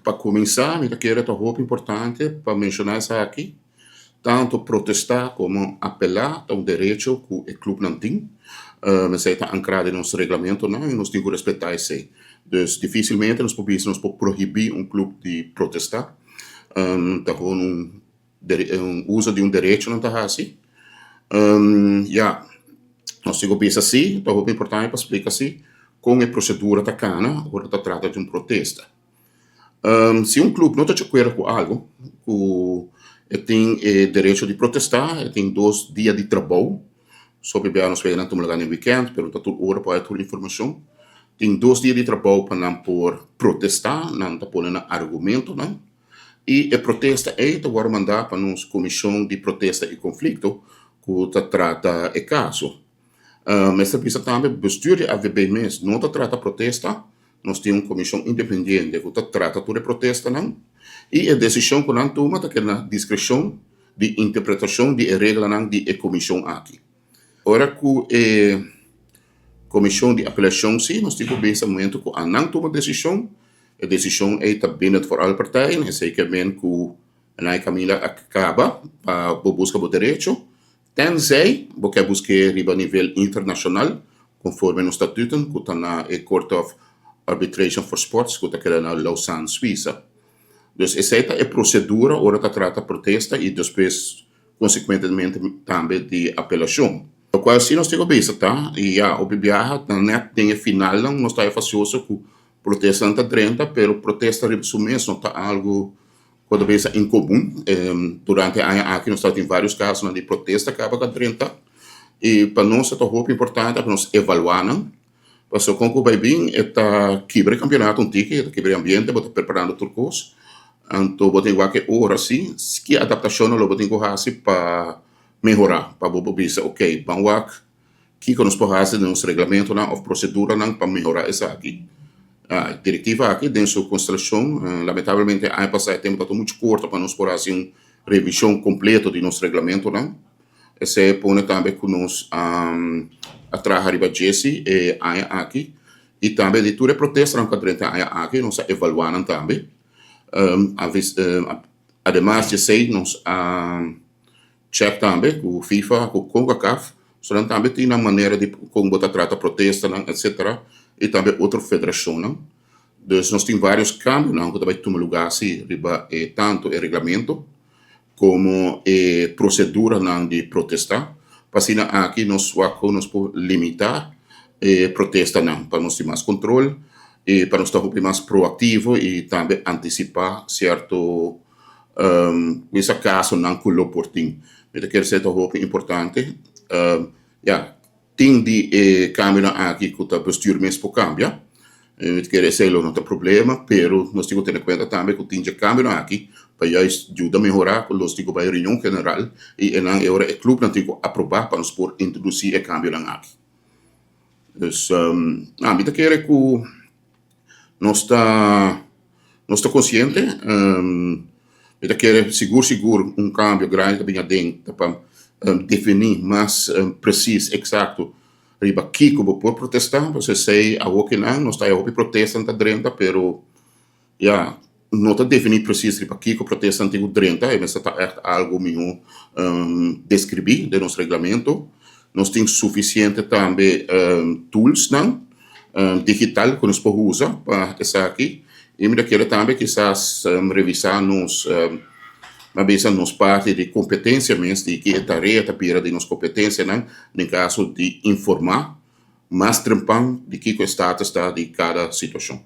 Pa kuminsá mi ta kere ta hopi importante pa menshoná esaki, tantu protestá komo apelá ta un derecho ku e klupnan tin. Esei ta ankrá den nos reglamentonan i nos tin ku respetá esei. Dus difísilmente nos por bisa nos por prohibí un klup di protestá. Ta gewoon un un uso di un derecho nan ta hasi. Ya, nos tin ku bisa si, ta hopi importante pa splika si kon e prosedura ta kana ora ta trata di un protesta. Si un klup no ta di akuerdo ku algu ku e tin e derecho di protestá, e tin dos dia di trabou, so p'e bia nos wega nan tuma lugá den wikènt pero ta tur ora por haya tur informashon, tin dos dia di trabou pa nan por protestá, nan ta pone nan argumentonan i e protesta ei ta wòrdu mandá pa nos komishon di protesta i konflikto ku ta trata e kaso. Mester bisa tambe bestuur di AVB mes no ta trata protesta, nos tin un komishon independiente ku ta trata tur e protestanan i e desishon ku nan tuma ta keda na diskreshon di interpretashon di e reglanan di e komishon aki. Ora ku e komishon di apelashon si nos tin ku bisa momento ku anan tuma desishon, e desishon ei ta bindend for al partijen, esei ke men ku nan e kaminda a kaba pa bo buska bo derecho. Tenzij bo ke busk'é riba nivel internashonal, konforme nos statuten ku ta na e Court of Arbitration for Sports ku ta keda na Lausanne, Suiza. Dus esei ta e prosedura ora ta trata protesta i despues konsekuentemente tambe di apelashon. Lokual si nos tin ku bisa ta, i ya, hopi biaha ta nèt den e finalnan nos ta e fasioso ku protestanan ta drenta, pero protesta riba su mes no ta algu Ku ta bisa inkomun. Durante e aña aki nos tabatin vários kasonan di protesta kaba ku a drenta i pa nos ta hopi importante pa nos evaluá nan pasobra kon ku bai bin e ta kibra e kampionato un tiki, e ta kibra e ambiente, bo ta preparando tur kos anto bo tin wak e ora si ki adaptashonnan lo bo tin ku hasi pa mehorá pa bo por bisa okey ban wak Kiko nos por hasi den nos reglamentonan òf proseduranan pa mehorá esaki? E direktiva aki den su konstelashon, lamentablemente aña pasá e tempu tabata muchu korto pa nos por hasi un revishon kompleto di nos reglamentonan. Esei a pone tambe ku nos a traha riba djesi e aña aki i tambe di tur e protestanan ku a drenta e aña aki nos a evaluá nan tambe. Ademas di esei nos a Check tambe ku FIFA ku Concacaf, so nan tambe tin nan manera di kon bo ta trata protestanan etcetera i tambe otro federashonnan. Dus nos tin varios kambionan ku ta bai tuma lugá si riba e tantu e reglamento komo e proseduranan di protesta pa asina aki nos wak kon nos por limitá e protestanan pa nos tin mas kontrol i pa nos ta hopi mas proaktivo i tambe antisipá sierto Misa kasonan ku lo por tin. Mi ta kere sey ta hopi importante. Ya, tin di e kambionan aki ku ta bestuur mes por kambia. Mi ta kere esey lo no ta problema, pero nos tin ku tene kuenta tambe ku tin dje kambionan aki pa juist yuda mehorá ku los tin ku bai reunion general i enan e ora e klupnan tin ku aprobá pa nos por introdusí e kambionan aki. Dus, mi ta kere ku Nos ta nos ta konsiente, mi ta kere sigur sigur un kambio grandi ta bini aden ta pa definí mas presis, eksakto riba kiko bo por protestá, pasobra esei awokinan nos ta haya hopi protestanan ta drenta pero ya no ta definí presis riba kiko protestanan tin ku drenta, e mester ta ègt algu mihó deskribí den nos reglamento. Nos tin sufisiente tambe toolsnan digital ku nos por usa pa esaki i mi ta kere tambe kisas revisá nos a bisa nos parti di kompetensia mes di ki e tarea ta bira di nos kompetensianan den kaso di informá mas trempan di kiko e status ta di kada situashon.